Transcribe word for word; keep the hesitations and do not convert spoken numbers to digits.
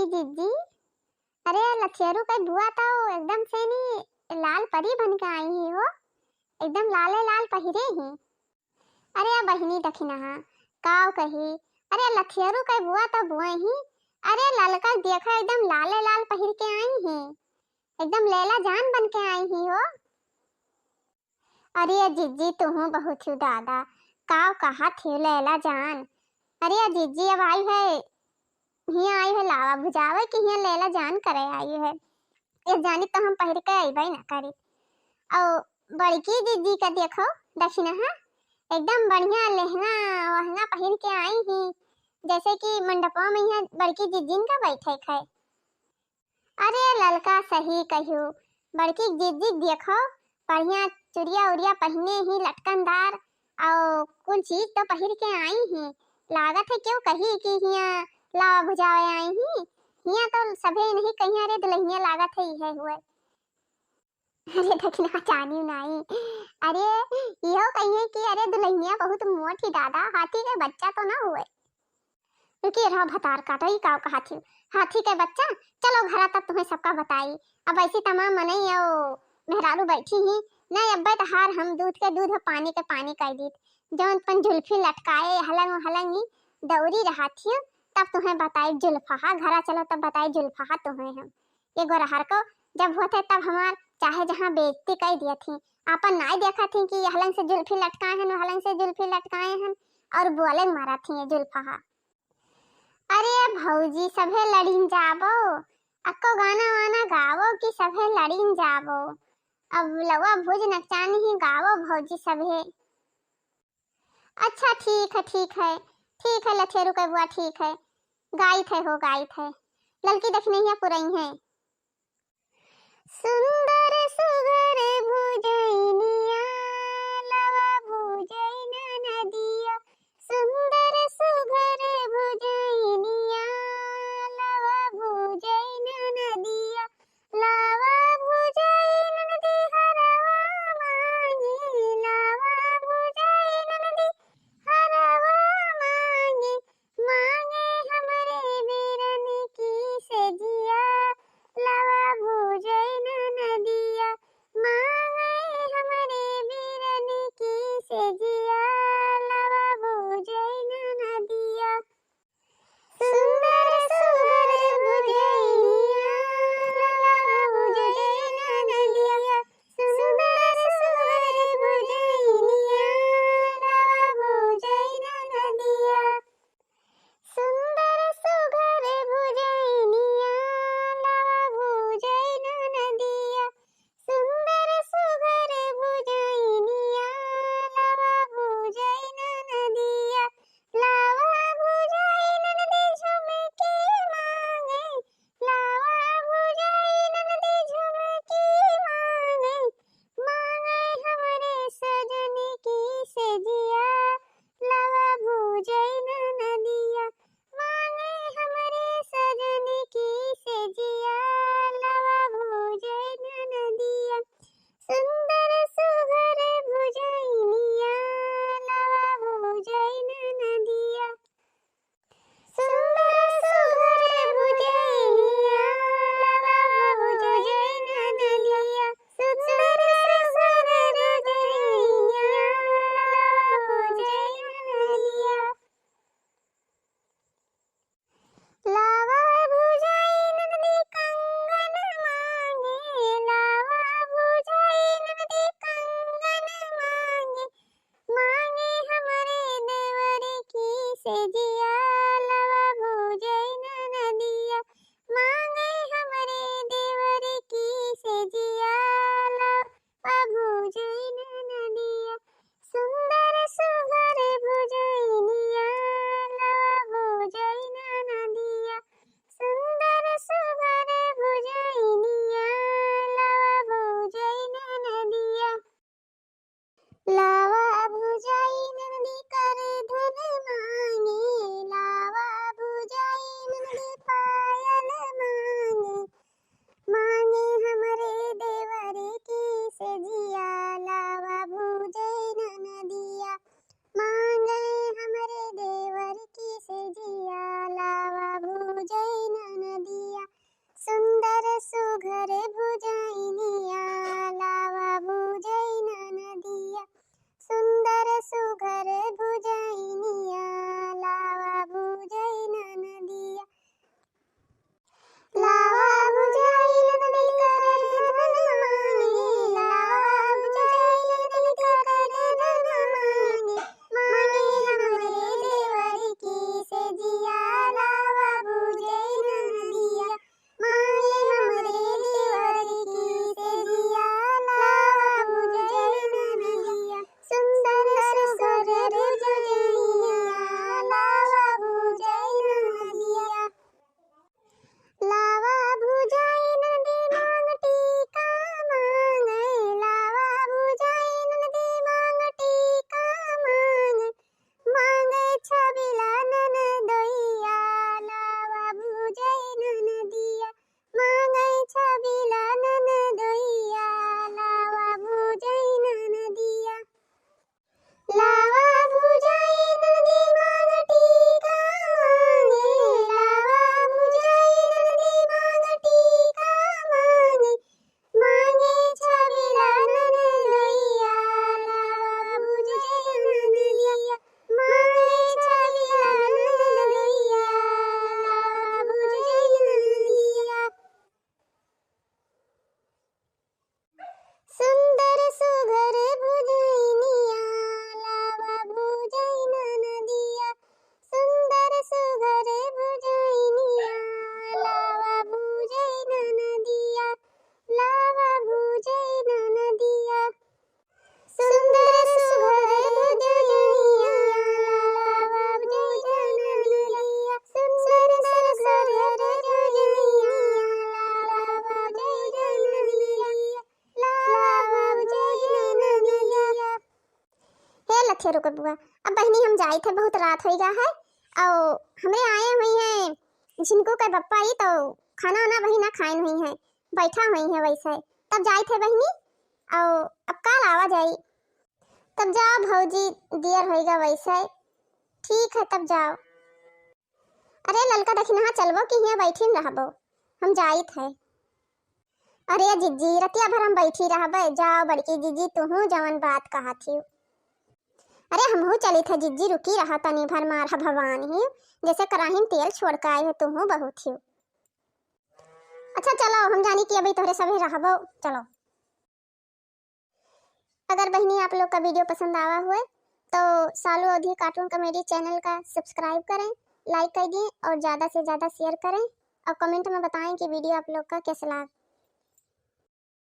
जिज्जी, अरे लथेरू कै बुआ तो एकदम से नी लाल परी बन के आई ही हो, एकदम लाले लाल पहिरे ही। अरे बहिनी दखिनहा, काव कही, अरे लथेरू कै बुआ तो बुए ही, अरे ललका देखा एकदम लाले लाल पहिर के आई ही, एकदम लैला जान बन के आई ही हो। अरे जिज्जी तुहूँ बहुत ही दादा, काव कहा थी लैला जान। अरे जिज्जी अब आई है, हियाँ आई है लावा भुजावे कि हियाँ लैला जान करे आई है। ये जानी तो हम पहिर के अइबे ना करी। और बड़की जिज्जी का देखो दखिनहा, एकदम बढ़िया लहंगा वहंगा पहिर के आई ही, जैसे कि मंडपवा में यहाँ बड़की जिज्जिन का बैठे है। अरे ललका सही कहियो, बड़की जिज्जी देखो, बढ़िया चुरिया उरिया पहिने ही लटकनदार, और कुल चीज तो पहिर के आई ही। लागत है क्यों कही कि हियाँ लावा भुजावे आई ही, हियाँ तो सभे नहीं कहीं, अरे दुल्हनिया लागत है इहे हुए। अरे दखिनहा जानी नाई, अरे इहो कहिए कि अरे दुल्हनिया बहुत मोट ही दादा, हाथी के बच्चा तो ना हुए। रुकी रहा भतार काटा, ई काव कहा थी, हाथी के बच्चा। चलो घरा तब तुम्हें सबका बताई। अब ऐसी तमाम मनई और मेहरारू बैठी ही, नहीं अब्बे तो हार हम दूध के दूध और पानी के पानी कर दीत। जौन अपन जुल्फी लटकाए हलंग हलंग ही दौरी रहा थी, तब तुम्हें बताई जुल्फहा, घरा चलो तब बताई जुल्फहा तुम्हें हम। ये गोरहर को जब होते तब हमार चाहे जहाँ बेइज्जती कर दिया थी, आपन नाई देखा थी कि हलंग से जुल्फी लटकाए हन, हलंग से जुल्फी लटकाए हन, और बोले मारा थी ये जुल्फहा। अरे भौजी सभे लड़िन जाबो, अक्को गाना वाना गावो कि सभे लड़िन जाबो। अब लवा भुज नचानी ही गावो भौजी सभे। अच्छा ठीक है, ठीक है, ठीक है लथेरू के बुआ, ठीक है, गाइत है हो, गाइत है। ललकी दखिनहिया पुरई है। सुंदर सुघर भुजैनिया, लवा भुजैन नदिया। सुंदर सुघर भुजैनिया, लवा भुजैन नदिया। लवा भुजैन नदी हरवा मांगी, लवा भुजैन नदी हरवा मांगी। मांगे हमरे बीरन की सजिया, लवा भुजैन नदिया। मांगे हमरे रुको बुआ, अब बहिनी हम जाइत है, बहुत रात होइ गा है। और हमरे आए हुई हैं झिनकू के पप्पा, ई तो खाना वाना वही ना खाइन हुई हैं, बैठा हुई हैं वैसे। तब जाइत है बहिनी, और अब काल आवा जाई। तब जाओ भौजी, दियर होइ गा वैसे। ठीक है, तब जाओ। अरे ललका दखिनहा, चलबो कि हियाँ बैठिन रहबो, हम जाइत है। अरे जिज्जी, रतिया भर हम बैठी रहबे, जाओ बड़की जिज्जी, तुहू जवन बात कहत हियो। अरे हमहू चलित है जिज्जी, रुकी रहा तनी भर, मारा भवान हियो, जैसे कराही में तेल छोड़ के आए हो, तुहू बहुत हियो। अच्छा चलो, हम जानी कि अभी तोहरे सभे रहबो, चलो। अगर बहिनी आप लोग का वीडियो पसंद आवा हुए तो सालू अवधी कार्टून कॉमेडी चैनल का सब्सक्राइब करें, लाइक कर दें और ज़्यादा से ज़्यादा शेयर करें और कमेंट में बताएं कि वीडियो आप लोग का कैसे लाग।